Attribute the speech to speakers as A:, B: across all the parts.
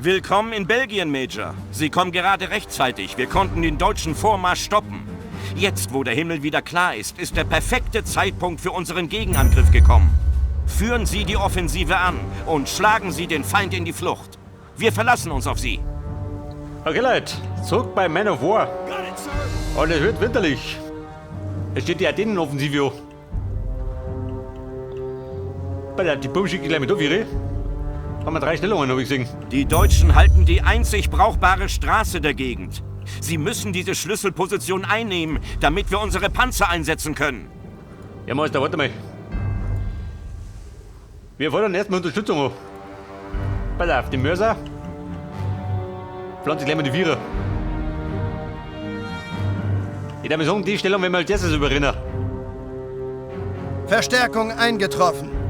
A: Willkommen in Belgien, Major. Sie kommen gerade rechtzeitig. Wir konnten den deutschen Vormarsch stoppen. Jetzt, wo der Himmel wieder klar ist, ist der perfekte Zeitpunkt für unseren Gegenangriff gekommen. Führen Sie die Offensive an und schlagen Sie den Feind in die Flucht. Wir verlassen uns auf Sie.
B: Okay, Leute, zurück bei Man of War. Und es wird winterlich. Es steht die Athenen-Offensive an. Bei die Buben schicke ich gleich mit auf, ihre. Haben wir 3 Stellungen, hab ich gesehen.
A: Die Deutschen halten die einzig brauchbare Straße der Gegend. Sie müssen diese Schlüsselposition einnehmen, damit wir unsere Panzer einsetzen können.
B: Ja, Meister, warte mal. Wir fordern erstmal Unterstützung an. Pass auf, die Mörser. Pflanze gleich mal die Vierer. Ich darf mir sagen, die Stellung werden wir als erstes überrennen.
C: Verstärkung eingetroffen.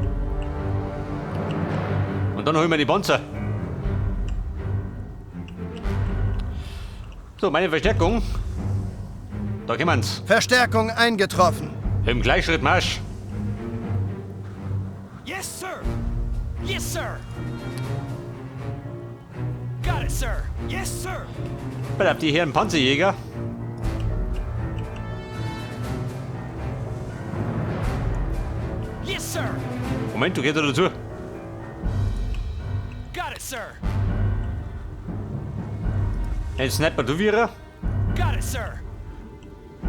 B: Und dann holen wir die Panzer. So, meine Verstärkung. Da kommen's.
C: Verstärkung eingetroffen.
B: Im Gleichschritt Marsch.
D: Yes, sir. Yes, sir. Got it, sir. Yes, sir.
B: Pass auf, die Herren Panzerjäger.
D: Yes, sir.
B: Moment, du gehst da dazu.
D: Got it, sir.
B: Ein Sniper, du Vierer.
D: Got it, sir.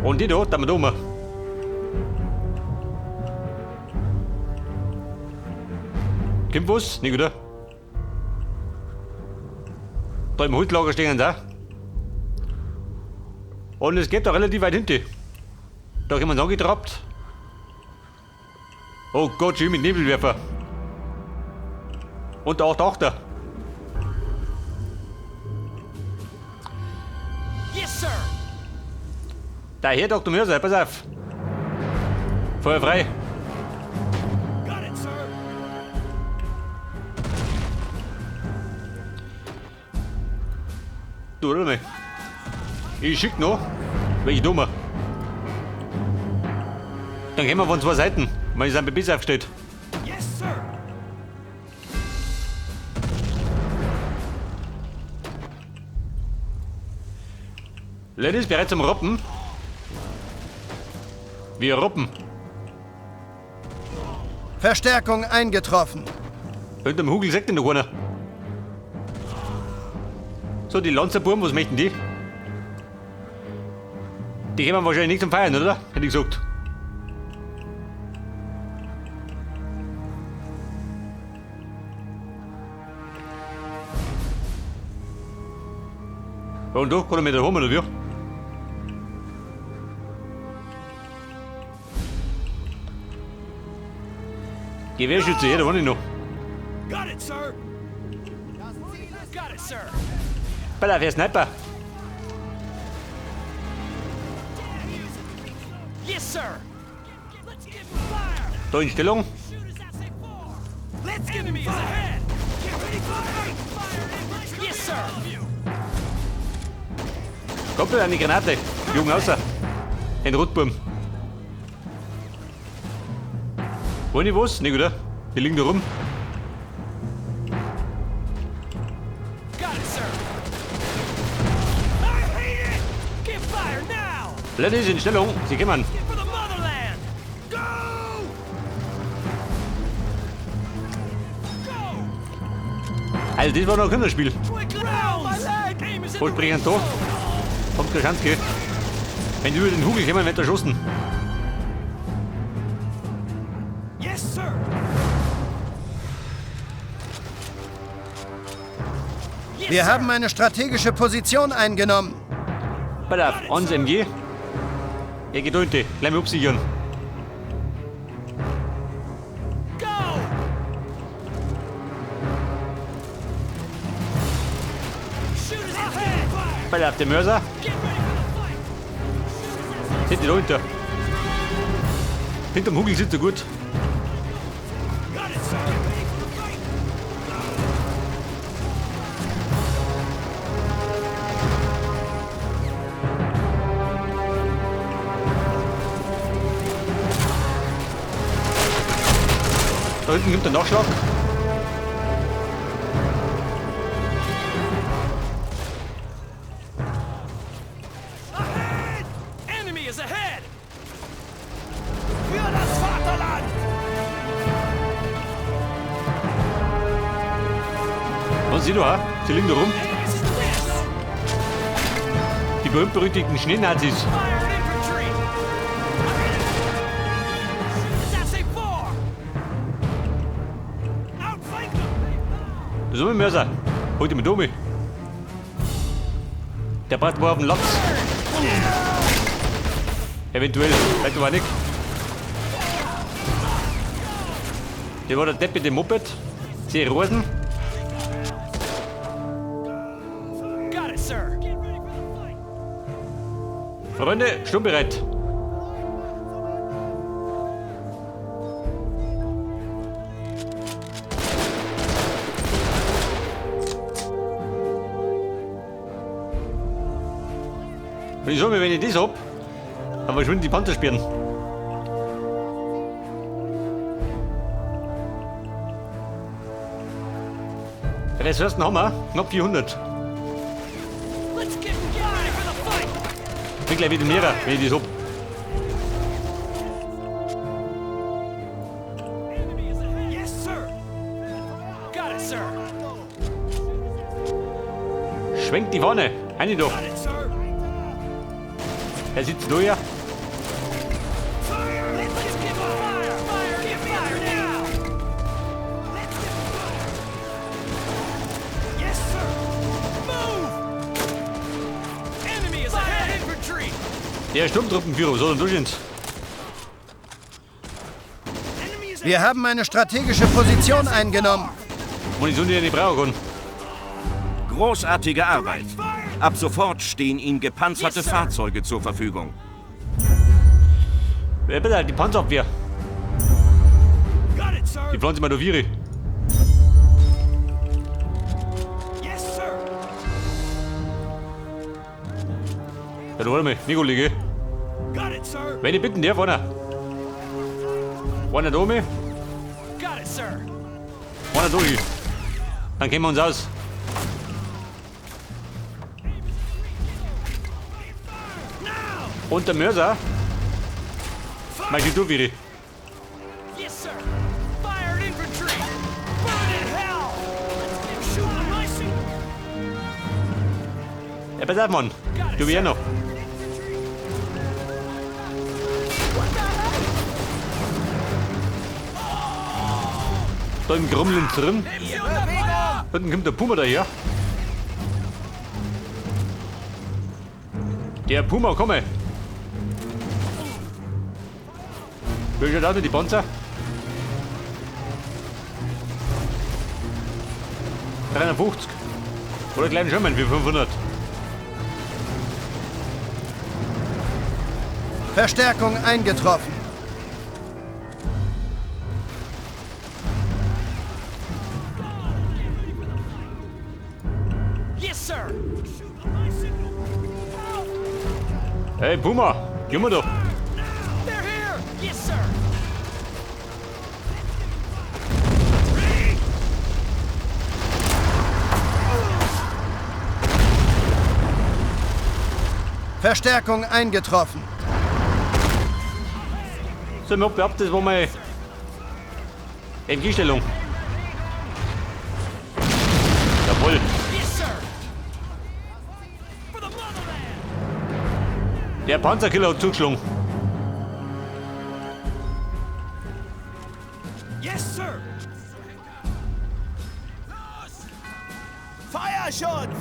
B: Und die da, da wir da oben. Kommt was? Nicht, oder? Da im Holzlager stehen sie auch. Und es geht da relativ weit hinten. Da kommen sie angetrappt. Oh Gott, schön mit Nebelwerfer. Und der 8-8er.
D: Yes, sir.
B: Der Herr Doktor Mörser, pass auf. Feuer frei.
D: Got it, sir.
B: Du, warte mal. Ich schick noch, welche Dummer. Dann gehen wir von 2 Seiten, weil ich sind BBs aufgestellt.
D: Yes, sir.
B: Ladies, bereit zum Roppen? Wir roppen.
C: Verstärkung eingetroffen.
B: Hinterm Hugel sagt denn noch einer. So, die Lanzerburm, was möchten die? Die gehen wir wahrscheinlich nicht zum Feiern, oder? Hätte ich gesagt. Ja, und da kann er mit der Hummer, oder wie? Gewehrschütze, ja, da war ich noch.
D: Got it, sir. Got it, sir.
B: Pass auf, Herr Sniper.
D: Yes, sir. Let's give fire.
B: Da in Stellung.
D: Let's give me ahead. Get ready for fight. Yes, sir.
B: Kommt da eine Granate. Jung außer. Ein Rotburm. Wollen die was? Nicht, oder? Die liegen da rum.
D: Got it, sir. I hate it. Give fire now.
B: Ladies in Stellung, sie kommen.
D: Get for the motherland. Go! Go!
B: Also das war noch ein Kinderspiel.
D: Quick rounds! Aim is in
B: Wo
D: the
B: springen da? Kommt keine Chance, gell? Wenn die über den Hugel kommen, wird erschossen.
D: Yes, sir. Yes,
C: Wir
D: sir.
C: haben eine strategische Position eingenommen.
B: Pass auf, 1 MG. Er geht unten, gleich mal absichern.
D: Go! Shoot us ahead!
B: Pass auf, der Mörser.
D: Get ready for the fight!
B: Sind die da hinter? Hinterm Hugel sitzt er gut.
D: Got it, sir! Get ready for the fight!
B: Da hinten gibt der Nachschlag.
D: Für das Vaterland!
B: Was siehst du, ha? Sie liegen da rum. Die berühmt-berüchtigten Schneenazis. So mit Mörser. Hol die mit Domi. Der passt wohl auf den Latz. Eventuell. Vielleicht aber nicht. Der war der Depp mit dem Moped. 10 Rosen. Freunde, sturmbereit. Und ich sag mir, wenn ich das hab, dann verschwinden die Panzersperren. Ressourcen haben wir, knapp 400.
D: Let's get ready for the fight!
B: Bin gleich wieder näher, wenn ich das hab.
D: Yes, sir! Got it, sir!
B: Schwenkt die Fahne. Eine doch.
D: Got it, sir!
B: Er sitzt da ja.
D: Fire! Let's get fire! Fire! Get fire now! Let's get fire! Yes, sir! Move! Enemy is ahead! Infantry!
B: Der Sturmtruppenführer, so und durch.
C: Wir haben eine strategische Position eingenommen.
B: Munition, die ich nicht brauchen kann.
A: Großartige Arbeit. Ab sofort stehen Ihnen gepanzerte
D: Yes, sir.
A: Fahrzeuge zur Verfügung.
B: Wer bitte, die Panzerabwehr.
D: Got it, sir!
B: Die pflanzen wir da Viere.
D: Yes, sir!
B: Ja, da warte mal, Nico, liege.
D: Got it, sir!
B: Wenn ich bitten darf, einer. Einer da, mir,
D: Got it, sir!
B: einer da. hier. Dann kennen wir uns aus.
D: Now!
B: Und der Mörser. Mach du, Viere.
D: Yes, sir! Fired infantry! Burn in hell! Let's get shoot on my signal!
B: Ja, pass auf, Mann. Du wär noch. Da im Grummeln drin. Hinten kommt der Puma daher. Der Puma, komme. Wie schaut aus mit die Panzer? 350. Oder kleinen Sherman für 500.
C: Verstärkung eingetroffen.
D: Yes, sir! Shoot on my signal!
B: Hey Puma, geh mal doch.
D: They're here! Yes, sir!
C: Verstärkung eingetroffen.
B: So, ich hab das war meine MG-Stellung. Jawohl.
D: Yes, sir! For the motherland!
B: Der Panzerkiller hat zugeschlagen.
D: Yes, sir! Feuerschutz!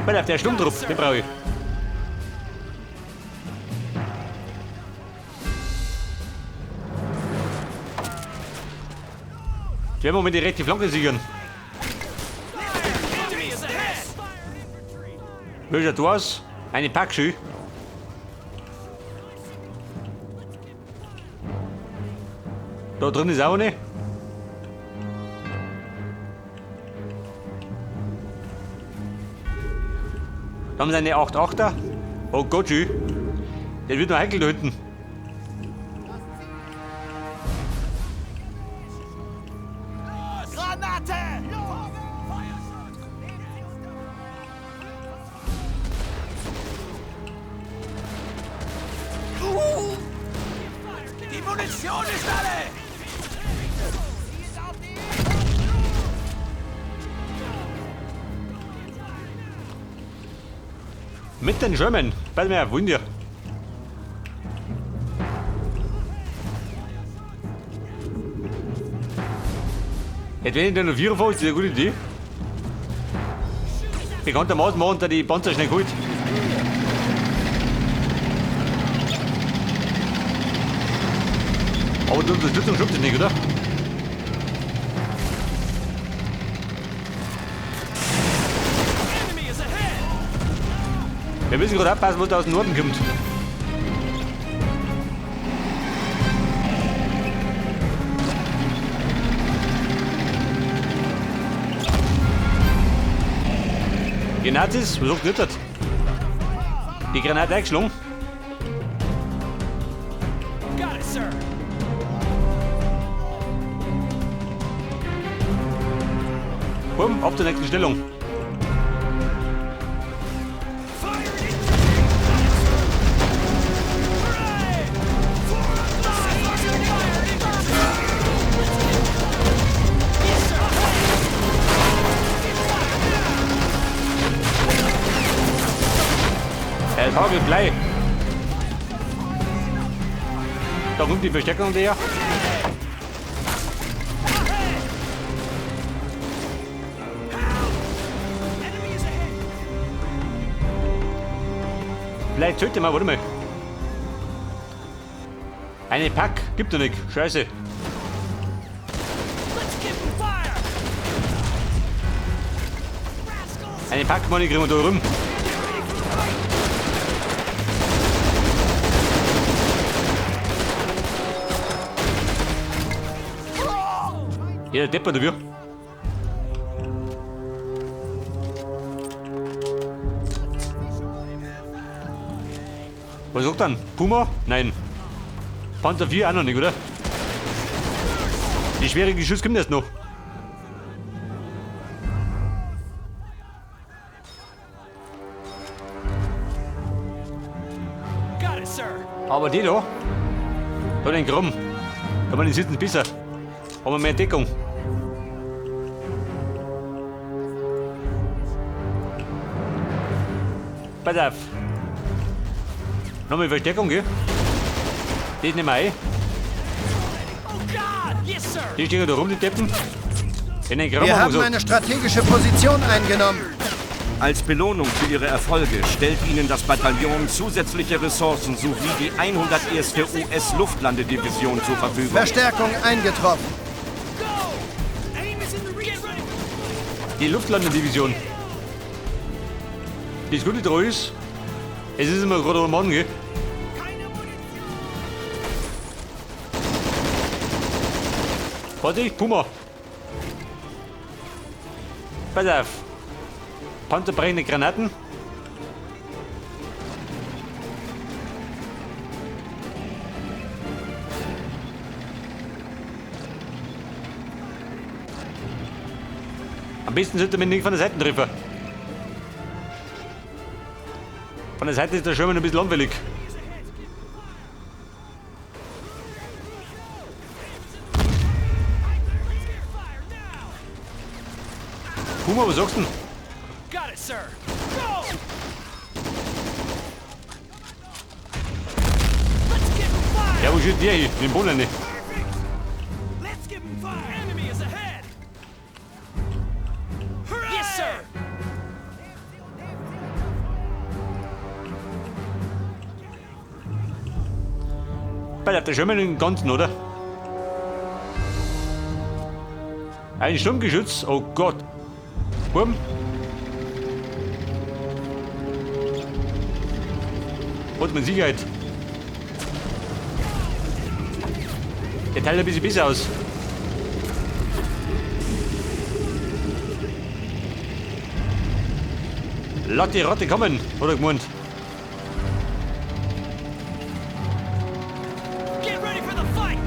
B: Pass auf, der Sturmtrupp, den brauche ich. Die werden wir mit die rechte Flanke sichern.
D: Enemy is ahead!
B: Wie schaut das aus? Eine Packschü. Da drin ist auch eine. Da haben sie eine 8-8er. Oh Gott, schön. Der wird noch heikel da hinten.
D: Granate! Munition ist alle!
B: Mit den Sherman. Bei mir, Wunder. Jetzt wenn ich da noch vier fahre, ist das eine gute Idee. Bekanntermaßen machen da die Panzer schnell gut. Aber die Unterstützung schafft das nicht, oder? Wir müssen gerade aufpassen, was da aus dem Norden kommt. Die Nazis, was sagt das? Die Granate eingeschlagen.
D: Got it, sir.
B: Bumm, auf zur nächsten Stellung. Es hagelt Blei. Da kommt die Verstärkung daher. Vielleicht sollte man, warte mal. Eine Pack gibt es nicht. Scheiße. Eine Pack, Mann, kriegen wir da rum. Jeder Depper dafür. Was sagt dann? Puma? Nein. Panzer 4 auch noch nicht, oder? Die schwere Geschütz kommt erst noch.
D: Got it, sir.
B: Aber die da, da den Krumm, da man die sitzen besser. Haben wir mehr Deckung. Pass auf. Nochmal Verstärkung, gell? Das nehmen wir ein.
D: Oh God! Yes, sir.
B: Die stehen da rum, die Deppen. In den Kram
C: Wir
B: haben
C: haben
B: wir
C: eine strategische Position eingenommen.
A: Als Belohnung für ihre Erfolge stellt ihnen das Bataillon zusätzliche Ressourcen sowie die 101. US-Luftlandedivision zur Verfügung.
C: Verstärkung eingetroffen.
D: Go! Aim is in the reach. Get ready.
B: Die Luftlandedivision. Das Gute daran ist, es ist immer gerade am Mann, gell? Vorsicht, Puma! Pass auf! Panzerbrechende Granaten. Am besten sollte man nicht von der Seite treffen. Von der Seite ist der Schirm ein bisschen anfällig. Puma, was sagst du denn?
D: Got it, sir. Go! Let's give 'em fire!
B: Ja, wo steht der hier? Den Boden nicht.
D: Let's give 'em fire! Enemy is ahead! Yes, sir!
B: Pass auf, der Schirm im Ganzen, oder? Ein Sturmgeschütz, oh Gott. Bumm. Und mit Sicherheit. Der teilt ein bisschen besser aus. Lass die Ratte kommen, hat er gemeint.
D: Get ready for the fight!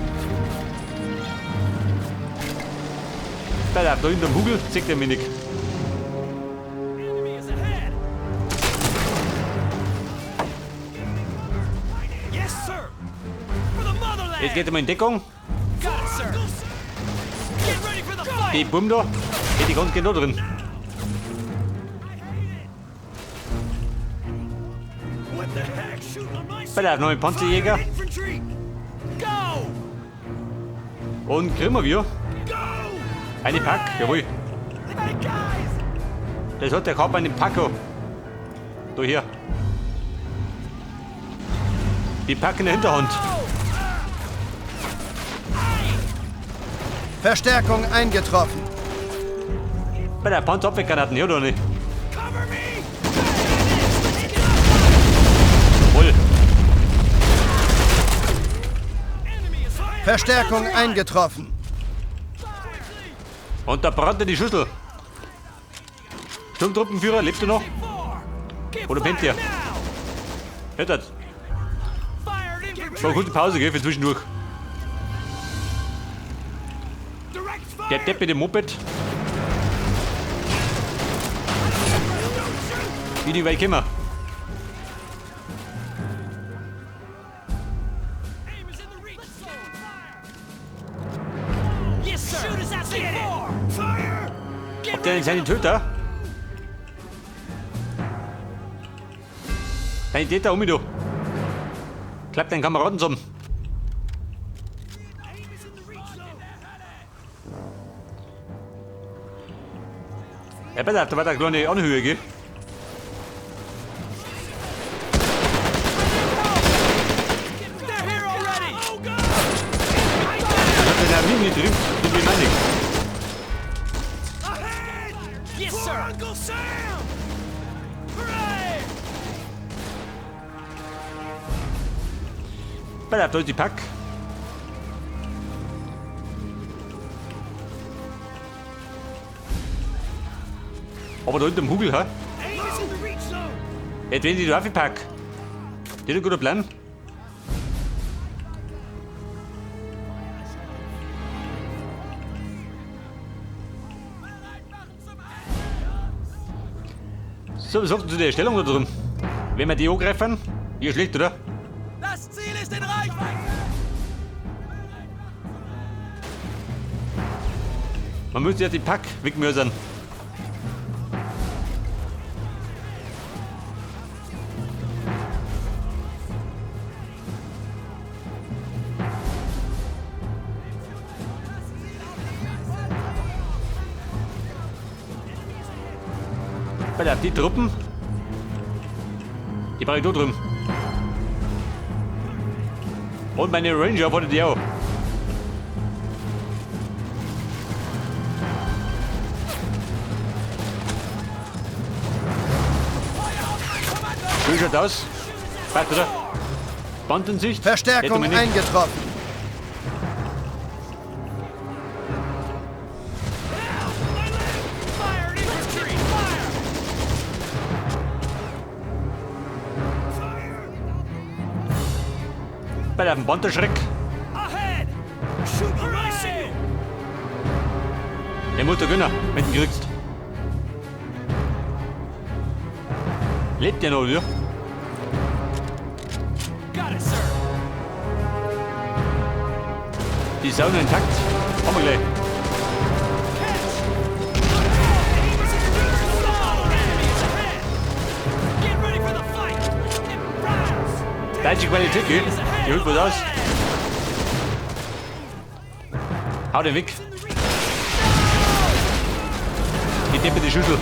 B: Pass auf, da hinten am Hugel sieht er mich nicht.
D: Enemy is ahead! Yes, sir! For the motherland!
B: Jetzt geht er mal in Deckung. Die Bumm da. Geht die ganz genau drin. Bei der neuen Panzerjäger. Und kriegen wir wieder. Eine Pack, jawohl. Das hat der gehabt, einen Paco. Da hier. Die Pack in der Hinterhand.
C: Verstärkung eingetroffen.
B: Bei der Panzerabwehrgranaten, ja oder nicht? Jawohl.
C: Verstärkung eingetroffen.
B: Und da brannte die Schüssel. Sturmtruppenführer, lebt er noch? Oder pennt ihr? Hört das? War eine gute Pause, gell, für zwischendurch. Der Depp mit dem Moped. Wie die weit kommen. Ob der denn seine Töter? Deine Täter um mich, du. Klappt deinen Kameraden zusammen. Ja, besser, da war der kleine Anhöhe, gell? Das hat den Armin nicht trifft, das will ich nicht.
D: Yes, sir. Uncle Sam! Hooray!
B: Bei der, da ist die Pack. Aber da hinten im Hugel, hä? Jetzt wenn die da Pack. Das ist ein guter Plan. So, was sagst du zu der Stellung da drin? Wenn wir die angreifen, hier schlecht, oder?
D: Das Ziel ist in Reichweite!
B: Man müsste ja die Pack wegmörsern. Bei die Truppen, die brauche ich da drüben. Und meine Ranger wollte die auch. Wie schaut aus? Passt, oder? Bandensicht?
C: Verstärkung eingetroffen.
B: Bei dem Bandenschreck. Der muss doch gönnen, wenn du ihn kriegst. Lebt der noch, oder? Die ist auch noch intakt. Haben wir gleich. Deutsche Qualität, gell? Die holt was aus. Hau den weg. Die Deppe die Schüssel.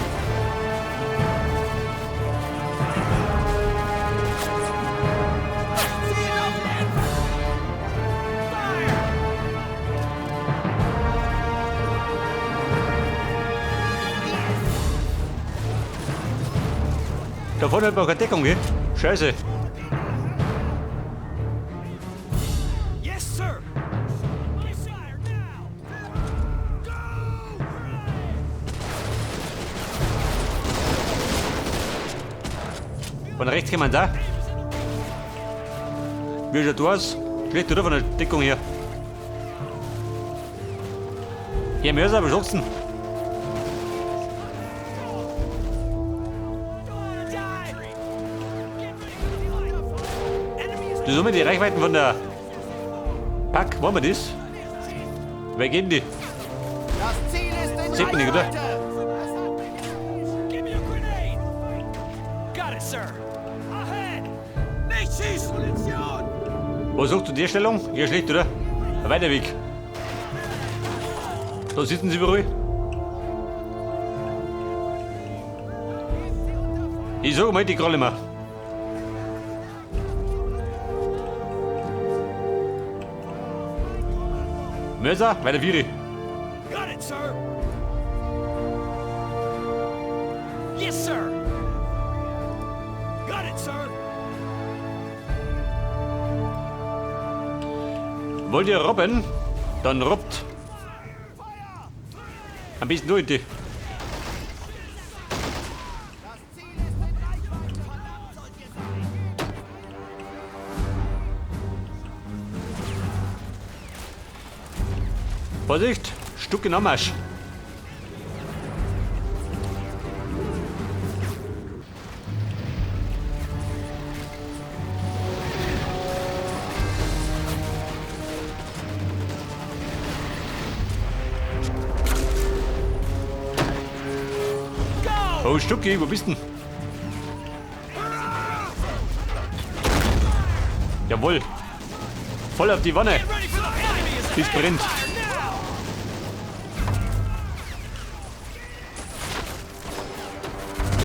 B: Da vorne hat man keine Deckung, gell? Scheiße.
D: Yes, sir. Fire now.
B: Von rechts kommen da. Wie schaut du aus? Schlecht, oder? Von der Deckung her. Hier, Mörser, was sagst du denn? Du soll mir die Reichweiten von der Pack, wollen wir das? Wer gehen die?
C: Das Ziel ist in
B: Sieht man nicht, oder?
C: Reichweite.
D: Give me a grenade! Got it, sir. Ahead! Nicht schießen! Munition!
B: Wo suchst du die Stellung? Hier schlecht, oder? Weiter Weg. Da sitzen sie überall. Ich sag mal, die Kralle mal. Mörser, weiter Viere.
D: Got it, sir. Yes, sir. Got it, sir.
B: Wollt ihr robben? Dann robbt. Am besten durch die. Vorsicht, Stuck in Anmarsch. Oh, Stucki, wo bist denn? Jawohl. Voll auf die Wanne.
D: Get ready for the enemy is
B: Dies
D: ahead.
B: brennt.
D: Fire